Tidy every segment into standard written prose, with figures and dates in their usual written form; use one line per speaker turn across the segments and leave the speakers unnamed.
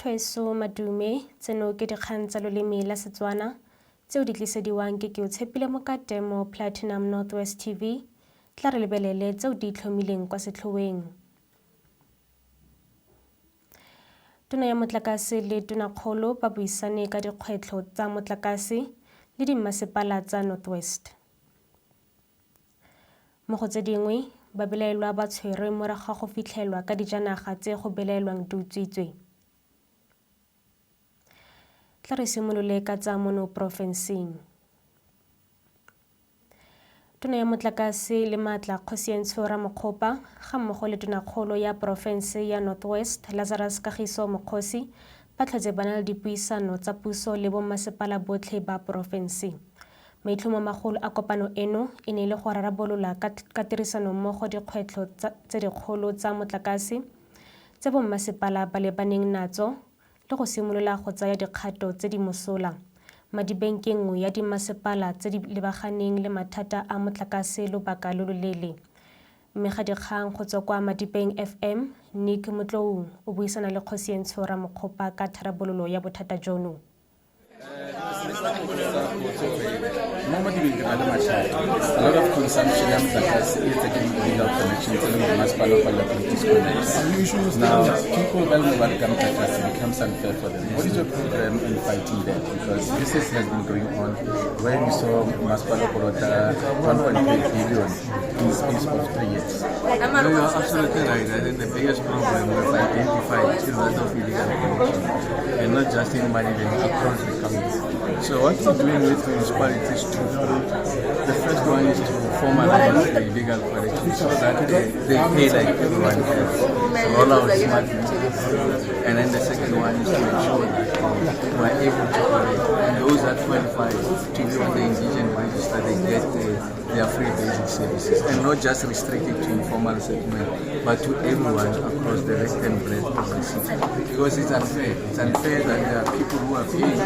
Thweso Madume, tseno ke dikgang tsa loleme la Setswana tseo di tlisediwang ke Keotshepile Mokate mo Platinum North West TV. Tla re lebelele tseo di itlhomileng kwa setlhoeng. Tona ya motlakase le tonakgolo ba buisane ka dikgwetlho tsa motlakase le dimmasepala tsa North West. Mo go tse dingwe, babelaelwa ba tshwerwe morago ga go fitlhelwa ka dijanaga tse go belaelwang di utswitswe. Tla re simolole ka tsa mono porofenseng. Tona ya Motlakase le Maatla Kgosientsho Ramokgopa ga mmogo le Tonakgolo ya porofense ya North West Lazarus Kagiso Mokgosi ba tlhotse ba na le dipuisano tsa puso le bommasepala botlhe ba porofense. Maitlhomo magolo a kopano eno e ne e le go rarabolola ka tirisanommogo dikgwetlho tse dikgolo tsa motlakase tse bommasepala ba lebaneng natso le go simolola go tsaya dikgato tse di mosola. Madibeng ke nngwe ya dimmasepala tse di lebaganeng le mathata a motlakase lobaka lo loleele. Mmegadikgang go tswa kwa Madibeng FM, Nick Motloung o buisana le Kgosientsho Ramokgopa ka tharabololo ya bothata jono.
Mo Madibeng re na le mathata, a lot of consumption ya motlakase e etsa ke di-illegal connections tse leng gore masepala o palela go disconnect. Now people ba leng ba reka motlakase becomes unfair for them. What is your program in fighting that? Because this has been going on where we saw masepala kolota 1.3 billion in the space of 3 years.
No, you're absolutely right. I think the biggest problem we've identified is that of illegal connections, and not just in Madibeng, across the country. So what we're doing with municipalities twofold. The first one is to formalize the illegal connections so that they pay like everyone else, roll out smart meters. And then the second one is to ensure that we're able to collect, and those that qualify to be on the indigent register, they get their free basic services, and not just restricted to informal settlement, but to everyone across the length and breadth of the city. Because it's unfair. It's unfair that there are people who are paying,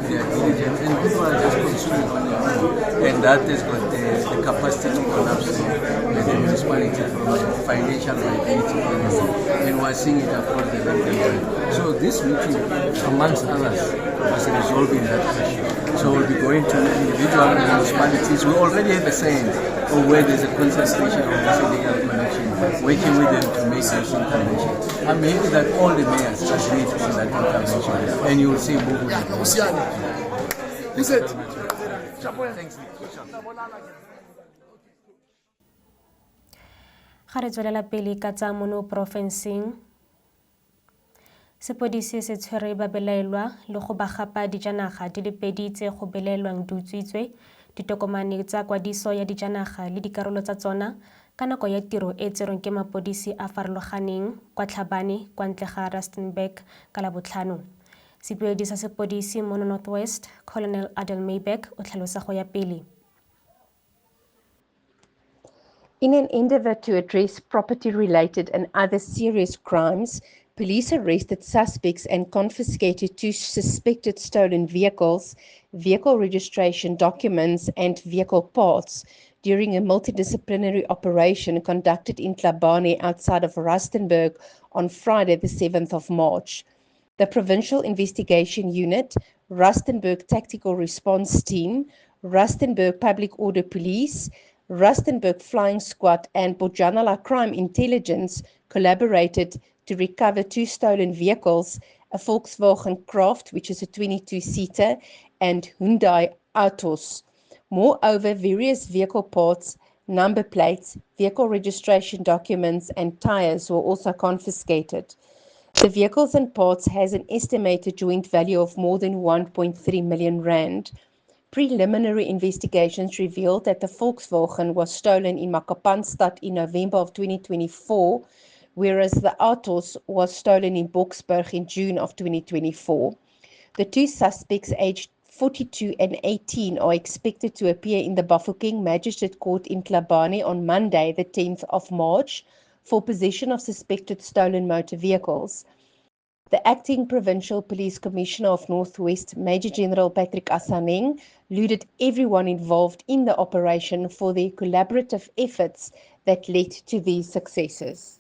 they are diligent, and people are just consuming on their own. And that has got the capacity to collapse the municipality from a financial viability point of view. And we're seeing it across the length and breadth. So this meeting, amongst others, was resolving that issue. So we'll be going to individual municipalities. We already have a sense of where there's a concentration of this illegal connection, working with them to make those interventions. I'm happy that all the mayors agreed on that intervention, and you will see movement.
Listen.
Thanks.
Ga re tswelela pele ka tsa mono porofenseng, sepodisi se tshwere babelaelwa le go ba gapa dijanaga di le pedi tse go belaelwang di utswitswe, ditokomane tsa kwadiso ya dijanaga le dikarolo tsa tsona ka nako ya tiro e tserweng ke mapodisi a farologaneng kwa Tlhabane kwa ntle ga Rustenburg ka Labotlhano. Sebueledi sa sepodisi mono North West, Colonel Adel Mayberg o tlhalosa go ya pele.
In an endeavor to address property-related and other serious crimes, police arrested suspects and confiscated two suspected stolen vehicles, vehicle registration documents, and vehicle parts during a multidisciplinary operation conducted in Tlhabane outside of Rustenburg on Friday, the 7th of March. The Provincial Investigation Unit, Rustenburg Tactical Response Team, Rustenburg Public Order Police, Rustenburg Flying Squad, and Bojanala Crime Intelligence collaborated to recover two stolen vehicles, a Volkswagen Craft, which is a 22-seater, and Hyundai Atos. Moreover, various vehicle parts, number plates, vehicle registration documents, and tires were also confiscated. The vehicles and parts has an estimated joint value of more than 1.3 million rand. Preliminary investigations revealed that the Volkswagen was stolen in Makapanstad in November of 2024, whereas the Atos was stolen in Boksburg in June of 2024. The two suspects, aged 42 and 18, are expected to appear in the Bafokeng Magistrate Court in Tlhabane on Monday, the 10th of March, for possession of suspected stolen motor vehicles. The acting Provincial Police Commissioner of Northwest, Major General Patrick Asaneng, lauded everyone involved in the operation for their collaborative efforts that led to these successes.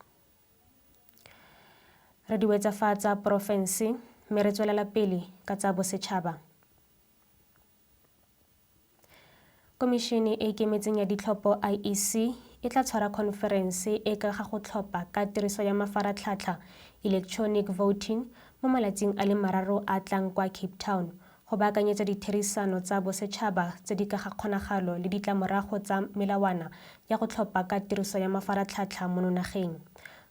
Re di wetsa fa tsa porofense. Mme re tswelela pele ka tsa bosetšhaba. Komišene e e Ikemetseng ya Ditlhopho, IEC, e tla tshwara khonferense e ka ga go tlhopha ka tiriso ya mafaratlhatlha, electronic voting, mo malatsing a le mararo a tlang kwa Cape Town go baakanyetsa ditherisano tsa bosetšhaba tse di ka ga kgonagalo le ditlamorago tsa melawana ya go tlhopha ka tiriso ya mafaratlhatlha mono nageng.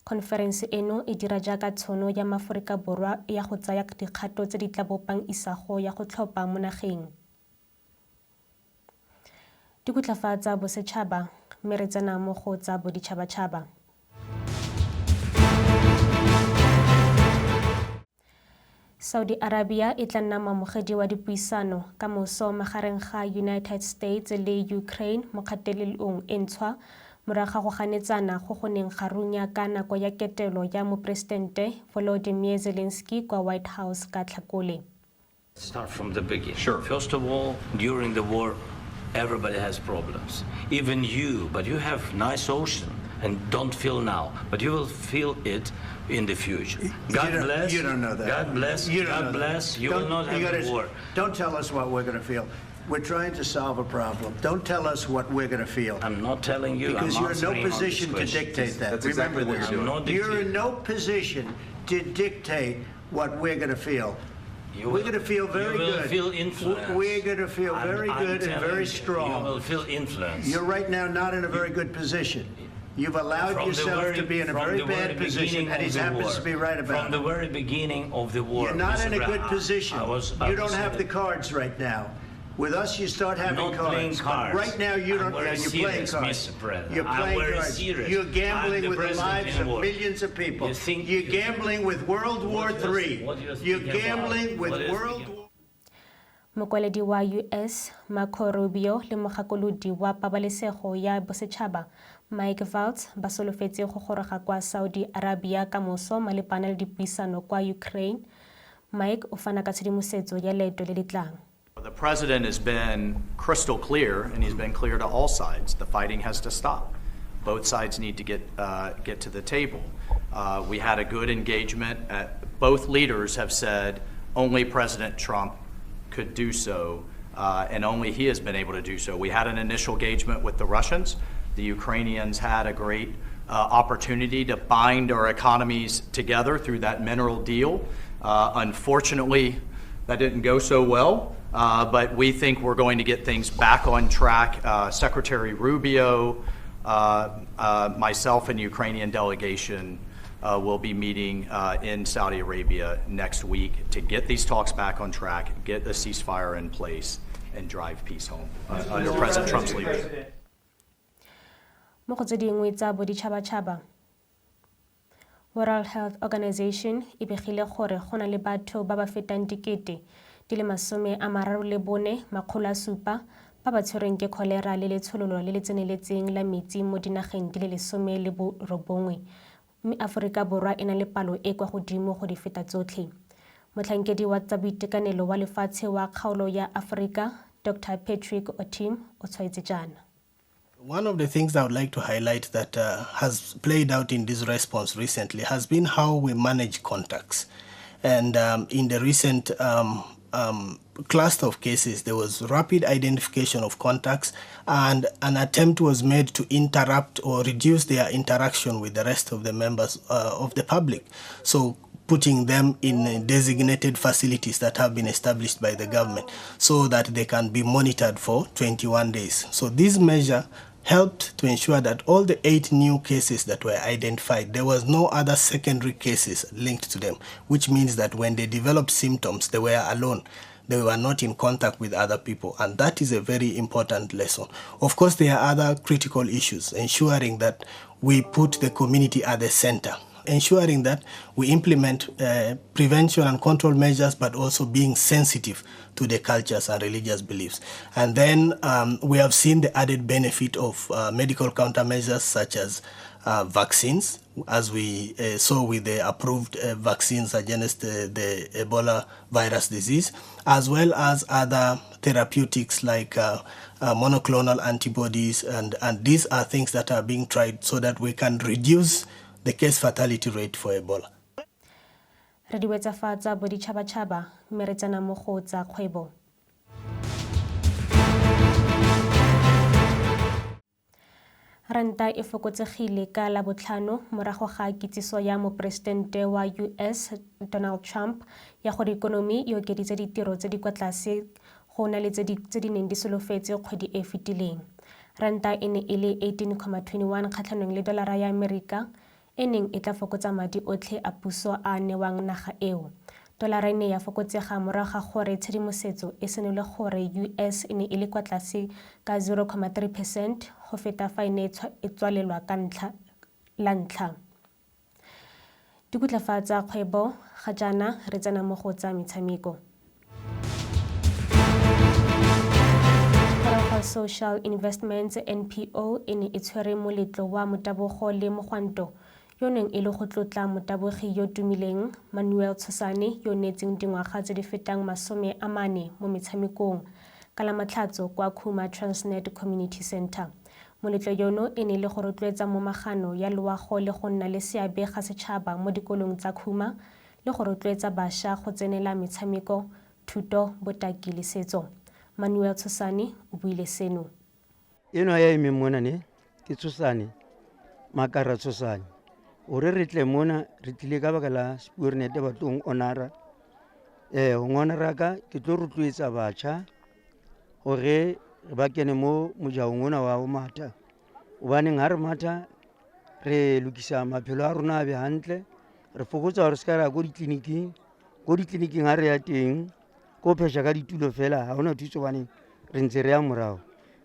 Khonferense eno e dira jaaka tshono ya maAforika Borwa ya go tsaya dikgato tse di tla bopang isago ya go tlhopha mo nageng. Dikutlafa tsa bosetšhaba mme re tsena mo go tsa boditšhabatšhaba. Saudi Arabia e tla nna moamogedi wa dipuisano ka moso magareng ga United States le Ukraine mo kgatelelong e ntšhwa morago ga go ganetsana go go neng ga runya ka nako ya ketelo ya moporesidente Volodymyr Zelensky kwa White House ka Tlhakole.
Start from the beginning.
Sure.
First of all, during the war, everybody has problems. Even you, but you have nice ocean and don't feel now, but you will feel it in the future. God bless.
You don't know that.
God bless.
You don't
God
know that.
bless. You will
Don't-
not have
you gotta-
the war.
Don't tell us what we're going to feel. We're trying to solve a problem. Don't tell us what we're going to feel.
I'm not telling you.
Because
I'm
you're in no
answering on this
position to
question.
dictate that.
That's exactly
Remember
what
this.
you're
doing. I'm not
You're in
dictating.
no position to dictate what we're going to feel.
You
We're
will-
going to feel very
You will
good.
feel influence.
We're going to feel very
I'm
good and
telling
very
you,
strong.
You will feel influence.
You're right now not in a very good position. You've allowed
From the
yourself
very-
to be in a
from
very
the
bad
very
position,
beginning
and he
of the
happens
war.
to be right about
From the
it.
very beginning of the war.
You're not
Mr.
in a good
President,
position.
I
You don't
was
have the cards right now. With us, you start having
not
cards.
playing
But
cards.
right now, you
I'm
don't.
very
Yeah, you're playing
serious,
cards.
Mr. President.
You're
I'm
playing
very
cards.
serious.
You're
I'm
gambling
the
with the
president
lives
in
of
war.
millions of people.
You think-
You're gambling with World War
What you-
III.
what you
You're
speaking about?
gambling with
What you
World
speaking
War.
Mokwaledi wa US Marco Rubio le mogakolodi wa pabalesego ya bosetšhaba Mike Waltz ba solofetse go goroga kwa Saudi Arabia ka moso malebana le dipuisano kwa Ukraine. Mike o fana ka tshedimosetso ya leeto le le tlang.
The president has been crystal clear, and he's been clear to all sides. The fighting has to stop. Both sides need to get to the table. We had a good engagement. Both leaders have said only President Trump could do so, and only he has been able to do so. We had an initial engagement with the Russians. The Ukrainians had a great opportunity to bind our economies together through that mineral deal. Unfortunately, that didn't go so well, but we think we're going to get things back on track. Secretary Rubio, myself, and Ukrainian delegation will be meeting in Saudi Arabia next week to get these talks back on track, get a ceasefire in place, and drive peace home under President Trump's leadership.
Mo go tse dingwe tsa boditšhabatšhaba, World Health Organization e begile gore go na le batho ba ba fetang 34 700 ba ba tshwerweng ke kholera le letshololo le le tseneletseng la metsi mo dinageng di le 19, mme Aforika Borwa e na le palo e kwa godimo go di feta tsotlhe. Motlhankedi wa tsa boitekanelo wa lefatshe wa kgaolo ya Aforika, Dr Patrick Otim, o tshwaetse jaana.
One of the things I would like to highlight that has played out in this response recently has been how we manage contacts. And in the recent cluster of cases, there was rapid identification of contacts and an attempt was made to interrupt or reduce their interaction with the rest of the members of the public. So putting them in designated facilities that have been established by the government so that they can be monitored for 21 days. So this measure helped to ensure that all the 8 new cases that were identified, there was no other secondary cases linked to them, which means that when they developed symptoms, they were alone. They were not in contact with other people, and that is a very important lesson. Of course, there are other critical issues, ensuring that we put the community at the center, ensuring that we implement prevention and control measures, but also being sensitive to the cultures and religious beliefs. And then we have seen the added benefit of medical countermeasures such as vaccines, as we saw with the approved vaccines against the Ebola virus disease, as well as other therapeutics like monoclonal antibodies. And these are things that are being tried so that we can reduce the case fatality rate for Ebola.
Re di wetsa fa tsa boditšhabatšhaba mme re tsena mo go tsa kgwebo. Ranta e fokotsegile ka Labotlhano morago ga kitsiso ya moporesitente wa US Donald Trump ya gore ikonomi e okeditse ditiro tse di kwa tlase go na le tse di neng di solofetse kgwedi e e fetileng. Ranta e ne e le 18,21 kgatlhanong le dolara ya Amerika e neng e tla fokotsa madi otlhe a puso a a newang naga eo. Tolara e ne ya fokotsega morago ga gore tshedimosetso e senole gore US e ne e le kwa tlase ka 0,3 percent go feta fa e ne e tswalelwa ka ntlha la ntlha. Dikutla fa tsa kgwebo ga jaana re tsena mo go tsa metshameko. Morago Social Investments NPO e ne e tshwere moletlo wa motabogo le mogwanto yo neng e le go tlotla motabogi yo tumileng Manuel Tshosane yo neetseng dingwaga tse di fetang 40 mo metshamekong ka la Matlhatso kwa Khuma Transnet Community Centre. Moletlo yono e ne le go rotloetsa momagano ya loago le go nna le seabe ga setšhaba mo dikolong tsa Khuma le go rotloetsa bašwa go tsenela metshameko, thuto, botaki le setso. Manuel Tshosane o buile seno.
Eno ya emeng mona ne ke Tshosane, Makara Tshosane. Hore re tle mona re tlile ka baka la Spoornet ba tlong honora. Ho honora ka ke tlo rotloetsa batjha hore ba kene mo mojaong ona wa ho matha. Hobaneng ha re matha re lokisa maphelo a rona a be hantle, re fokotsa hore se ka ra ko ditleliniking, ko ditleliniking ha re ya teng ko phesha ka ditulo fela ha hona thuso hobane re ntse re ya morao.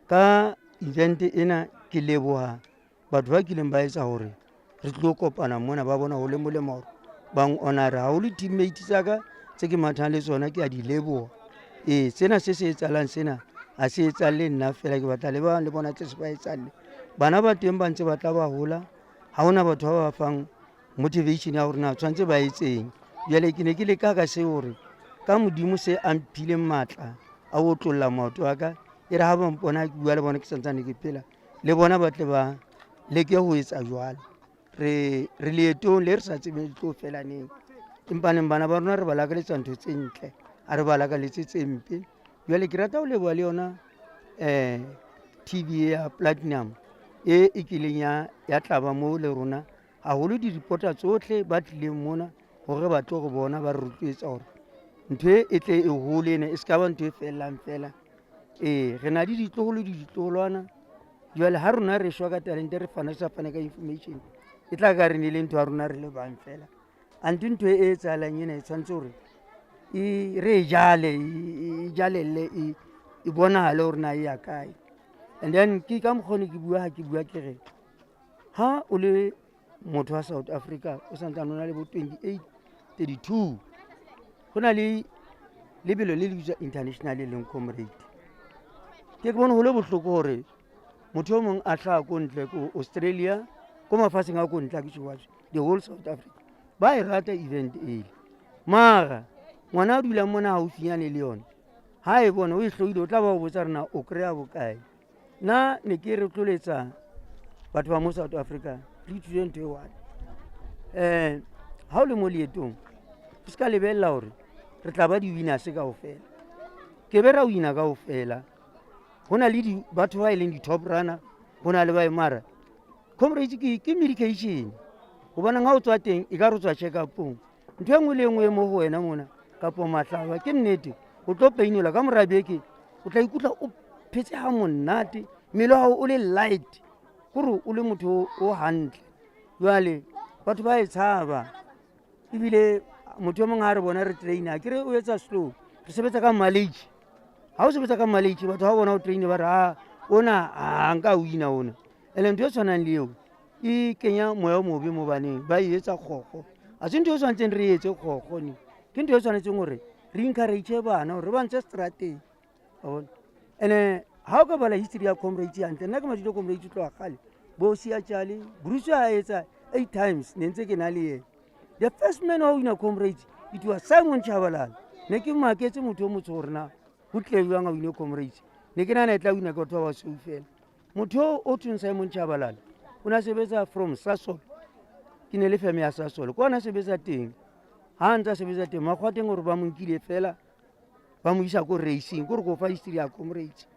Ka event ena ke leboha batho ba kileng ba etsa hore re tlo kopana mona, ba bona ho le molemo hore ba honora. Haholo teammate tsa ka tse ke mathang le tsona ke a di leboha. Ee, sena se se etsahalang sena ha se etsahalle nna fela, ke batla le ba bang le bona tle se ba etsahalle. Bana ba teng ba ntse ba tla ba hola, ha hona batho ba ba fang motivation ya hore na tshwanetse ba etseng. Jwale ke ne ke leka ka seo hore ka Modimo se a mphileng matla a ho otlolla maoto a ka, e re ha ba mpona ke bua le bona ke santsane ke phela, le bona ba tle ba leke ho etsa jwalo. Re leetong le re sa tsebeng le tlo fela neng, empaneng bana ba rona re ba lakaletsa ntho tse ntle, ha re ba lakaletse tse mpe. Jwale ke rata ho leboha le yona TV ya Platinum e e kileng ya tlaba mo le rona, haholo di-reporter tsohle ba tlileng mona hore ba tlo re bona, ba re rotloetsa hore ntho e tle e hole ena, e se ka ba ntho e fellang fela. Ee, re na le ditloholo le ditloholwana. Jwale ha rona re shwa ka talente, re fana sa fana ka information, e tla ka re ne le ntho ya rona re le bang fela. Ante ntho e etsahalang ena e tshwanetse hore e re e jale, e jalelle, e bonahale hore na e ya kae. And then ke ka mokgwa ne ke bua, ha ke bua ke re ha o le motho wa South Africa o santsane o na le bo 28, 32, go na le lebelo le le bitswa international e leng comrade. Ke bone go le bohloko hore motho o mong a hlaha ko ntle ko Australia, ko mafatsheng a ko ntle a ke tjho the whole South Africa ba e rata event ele, mara ngwana a dulang mona haufinyane le yona ha e bona o e hloile, o tla ba o botsa re na o kry-a bokae. Nna ne ke re tloletsa batho ba mo South Africa re ithute ntho e one. Ha o le mo leetong o se ka lebella hore re tla ba di-winners kaofela, ke be ra wina kaofela. Ho na le batho ba e leng di-top runner, ho na le ba e mara comrades ke medication. Hobaneng ha o tswa teng e ka re o tswa check up-ong, ntho e nngwe le e nngwe e mo go wena mona kapo mahlaba ke nnete, o tlo painola ka mora beke, o tla ikutlwa o phetse ha monate, mmele wa hao o le light, kore o le motho o hantle. Jwale batho ba e tshaba, ebile motho e mongwe ha re bona re trainer, ke re o etsa slow, re sebetsa ka mileage. Ha o sebetsa ka mileage, batho ha bona o trainer ba re ha ona ha nka wina ona. Ene ntho e tshwanang le eo e kenya moya o mobe mo baneng, ba e etsa kgokgo. Ha se ntho e tshwanetseng re etse kgokgo ne, ke ntho e tshwanetseng hore re encourage bana hore ba ntshe strateng, wa bona. Ene ha o ka bala history ya comrades hantle, nna ke mathile comrades tloha kgale, bo Siachale, Bruce a etsa 8 times ne ntse ke na le yena. The first man wa wina comrades it was Simon Tshabalala. Ne ke maketse motho o motsho hore na ho tle jwang a wine comrades, ne ke nahana e tla wina ke batho ba basweu fela. Motho o thweng Simon Tshabalala o ne a sebetsa from Sasol, ke ne le feme ya Sasol, kwa na sebetsa teng. Ga a ntse a sebetsa teng makgwa teng gore ba mo nkile fela ba mo isa ko racing kore ko fa history ya comrades.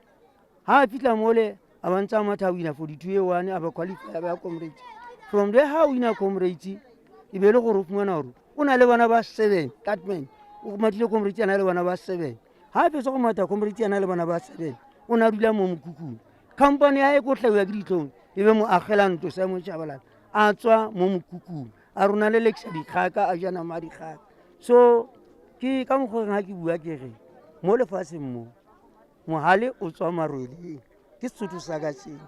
Ga a fitlha mole a ba ntse a matha a wina 42 e one a ba qualify a ba ya comrades. From there ha wina comrades e be le gore o fumana gore o na le bana ba 7 that man o mathile comrades a na le bana ba 7. Ga a fetsa go matha comrades a na le bana ba 7 o ne a dula mo mokhukhung. Company ya e ko tlhabiwa ke ditlhong e be mo agela ntlo Simon Tshabalala a tswa mo mokhukhung a rona le lekisa dikgaka a ja nama a dikgaka. So ke ka mokgwa ga ke bua ke re mo lefatsheng mo mohale o tswa marweleng ke Sesotho sa ka seo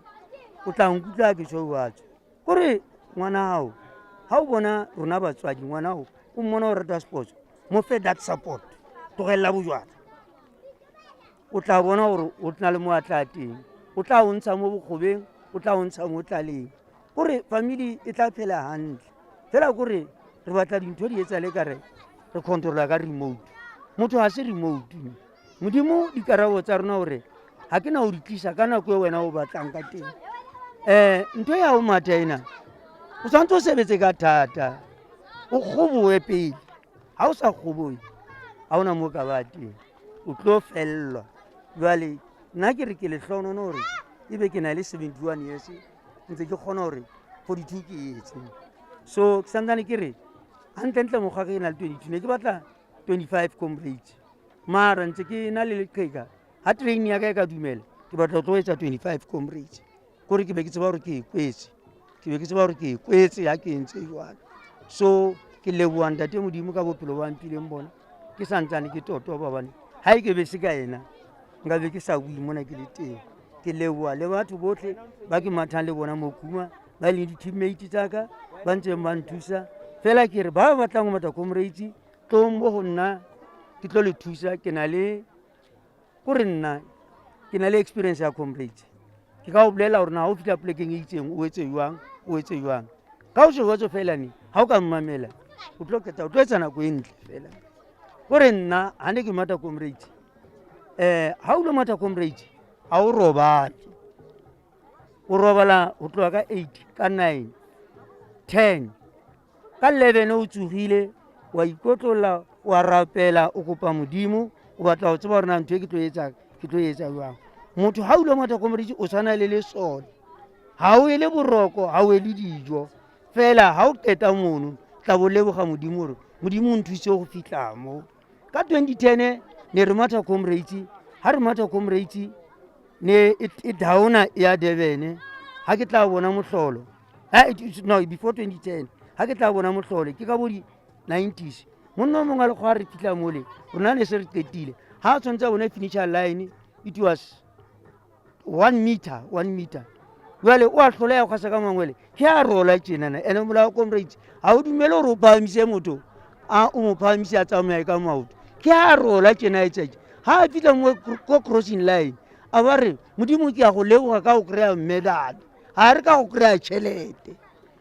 o tla nkutlwa ke tsho batho kore ngwana hao ha o bona rona batswadi ngwana hao o mmona o rata sports mo fe that support tlogelela bojwala o tla bona gore o tla le mo a tla teng o tla o ntsha mo bokgobeng o tla o ntsha mo tlaleng kore family e tla phela hantle fela kore re batla dintho di etsa le ka re re controla ka remote motho ga se remote modimo dikarabo tsa rona gore ga ke na go di tlisa ka nako e wena o batlang ka teng ntho ya go matha ena o tshwanetse o sebetse ka thata o kgoboe pele ga o sa kgoboe ga ona mo ka ba teng o tlo fellwa. Jwale nna ke re ke lehlohonono gore e be ke na le 71 years ntse ke kgona gore 42 ke etse. So ke santsane ke re gantlentle mokgwa ke na le 22 ne ke batla 25 comrades mara ntse ke na le leqheka ga train ya ka e ka dumela ke batla go tlo etsa 25 comrades kore ke be ke tseba gore ke e kwetse ke be ke tseba gore ke e kwetse ya ke entse jwalo. So ke leboha ntate modimo ka bophelo ba mphileng bona ke santsane ke totoba bane ga e ke be se ka ena nka be ke sa bue mona ke le teng. Ke leboha le batho botlhe ba ke mathang le bona mo Khuma ba e leng di-teammate tsa ka ba ntseng ba nthusa fela ke re ba ba batlang go matha comrades tlong mo go nna ke tlo le thusa ke na le kore nna ke na le experience ya comrades ke ka o bolela gore na o fitlha polekeng e itseng o etse jwang o etse jwang ka o se jwatso fela ne ga o ka mmamela o tlo keta o tlo etsa nako e ntle fela kore nna ga ne ke matha comrades ga o lo matha comrades ga o robale o robala go tloga ka 8 ka 9 10 ka 11 o tsogile wa ikotlolla wa rapela o kopa modimo o batla go tseba gore na ntho e ke tlo etsa jwang. Motho ga o ile matha comrades o tshwana le lesole ga o ele boroko ga o ele dijo fela ga o qeta mono tla bo leboga modimo gore modimo o nthusitse go fitlha mo. Ka 2010 ne re matha comrades ga re matha comrades ne e downa ya Durban ga ke tla bona mohlolo no before 2010 ga ke tla bona mohlolo ke ka bo di 90s monna o mongwe a le go a re fitlha mole rona ne se re qetile ga a tshwanetse a bone finisher line it was 1 meter 1 meter jale o a tlhola ya kgwasa ka mangwele ke a rola tjenana ene molao comrades ga o dumele gore o phahamise motho a o mo phahamise a tsamaye ka maoto ke a rola tjena e tsatsi ga a fitlha mo ko crossing line a ba re modimo ke ya go leboga ka go kry-a medal ga re ka go kry-a tšhelete.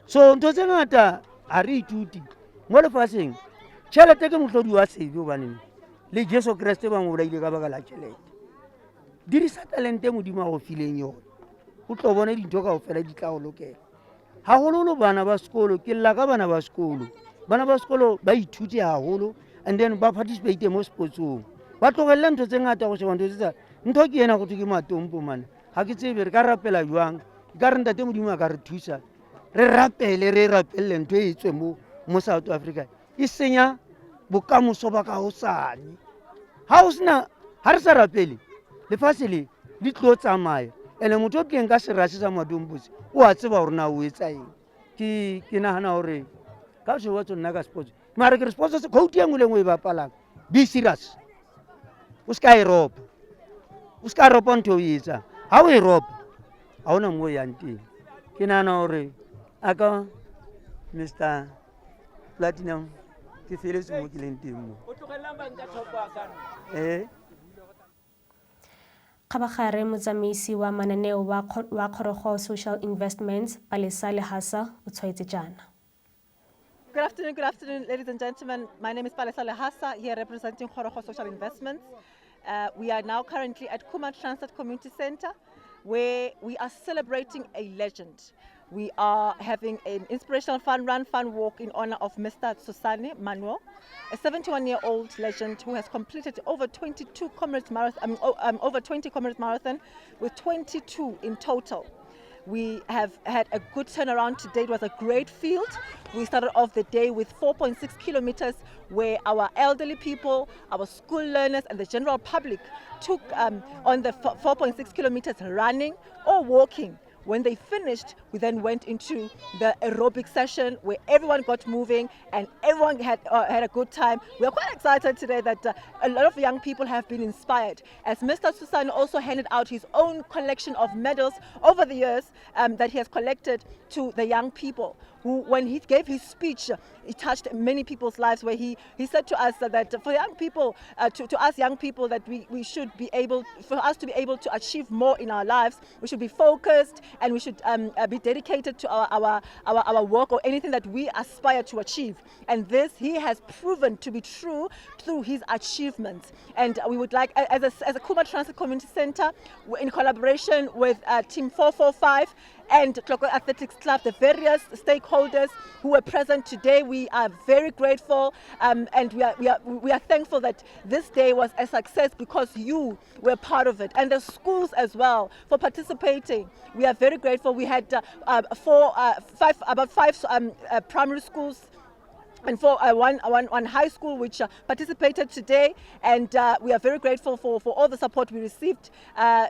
So ntho tse ngata ga re ithute mo lefatsheng tšhelete ke mohlodi wa sebe gobaneng le Jesu Kreste ba mo bolaile ka baka la tšhelete. Dirisa talente modimo a go fileng yone o tlo bone dintho kao fela di tla go lokela. Haholo bana ba sekolo ke lla ka bana ba sekolo bana ba sekolo ba ithute haholo and then ba participate mo sportsong ba tlogelele ntho tse ngata go sheba ntho tse tsa ntho ke ena go thwe ke matompo mane ga ke tsebe re ka rapela jwang e ka re ntate modimo a ka re thusa re rapele re rapelele ntho e tswe mo mo South Africa e senya bokamoso ba ka hosane ga o sena ga re sa rapele lefatshe le le tlo tsamaya ene motho o tlileng ka serase sa madompotse o a tseba gore na o etsa eng. Ke nagana gore ka se wa nna ka sports mara ke re sports se coach e nngwe le nngwe e bapalang be serious o se ka e ropa o se ka ropa ntho o e etsang ga o e ropa ga ona mo o yang teng. Ke nagana gore a ka Mr Platinum ke feletse mo ke leng teng mo.
Kgabagare motsamaisi wa mananeo wa Kgorogo Social Investments Palesa Lehasa o tshwaetse jaana.
Good afternoon, ladies and gentlemen. My name is Palesa Lehasa, here representing Kgorogo Social Investments. We are now currently at Khuma Transit Community Center, where we are celebrating a legend. We are having an inspirational fun run, fun walk in honor of Mr. Tshosane Manuel, a 71-year-old legend who has completed over 22 Comrades Marathon, over 20 Comrades Marathon, with 22 in total. We have had a good turnaround today. It was a great field. We started off the day with 4.6 kilometers where our elderly people, our school learners, and the general public took on the 4.6 kilometers running or walking. When they finished, we then went into the aerobic session where everyone got moving and everyone had a good time. We are quite excited today that a lot of young people have been inspired, as Mr. Tshosane also handed out his own collection of medals over the years that he has collected to the young people, who, when he gave his speech, he touched many people's lives, where he said to us that for young people, to us young people, that we should be able, for us to be able to achieve more in our lives, we should be focused and we should be dedicated to our work or anything that we aspire to achieve. And this he has proven to be true through his achievements. And we would like, as a Khuma Transit Community Center, in collaboration with Team 445 and Tlokwe Athletics Club, the various stakeholders who were present today, we are very grateful and we are thankful that this day was a success because you were part of it, and the schools as well for participating. We are very grateful. We had four, five, about five primary schools and one high school which participated today, and we are very grateful for all the support we received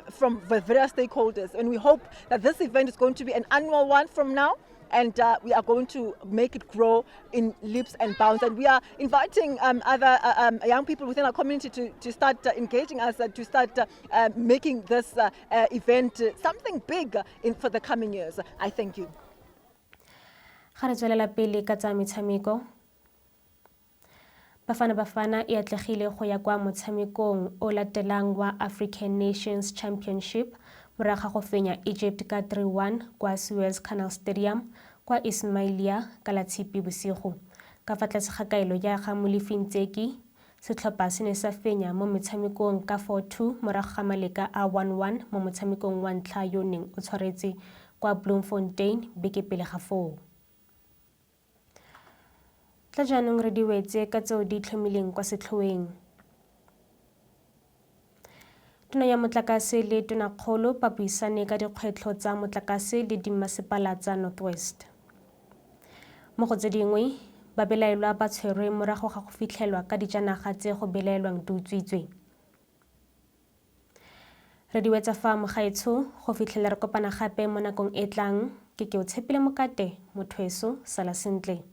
from the various stakeholders, and we hope that this event is going to be an annual one from now, and we are going to make it grow in leaps and bounds. And we are inviting other young people within our community to start engaging us, to start making this event something big for the coming years. I thank you.
Ga re tswelela pele ka tsa metshameko. Bafana Bafana e atlegile go ya kwa motshamekong o latelang wa African Nations Championship morago ga go fenya Egypt ka 3-1 kwa Suez Canal Stadium kwa Ismailia ka Latshipi bosigo. Ka fa tlase ga kaelo ya ga Molefi Ntseki, setlhopha se ne sa fenya mo metshamekong ka 4-2 morago ga maleka a 1-1 mo motshamekong wa ntlha yo neng o tshwaretse kwa Bloemfontein beke pele ga foo. Tla jaanong re di wetse ka tseo di tlhomileng kwa setlhoeng. Tona ya motlakase le tonakgolo ba buisane ka dikgwetlho tsa motlakase le dimmasepala tsa North West. Mo go tse dingwe, babelaelwa ba tshwerwe morago ga go fitlhelwa ka dijanaga tse go belaelwang di utswitswe. Re di wetsa fa, mogaetsho, go fitlhela re kopana gape mo nakong e tlang. Ke ke o tshepile mokate mothweso, sala sentle.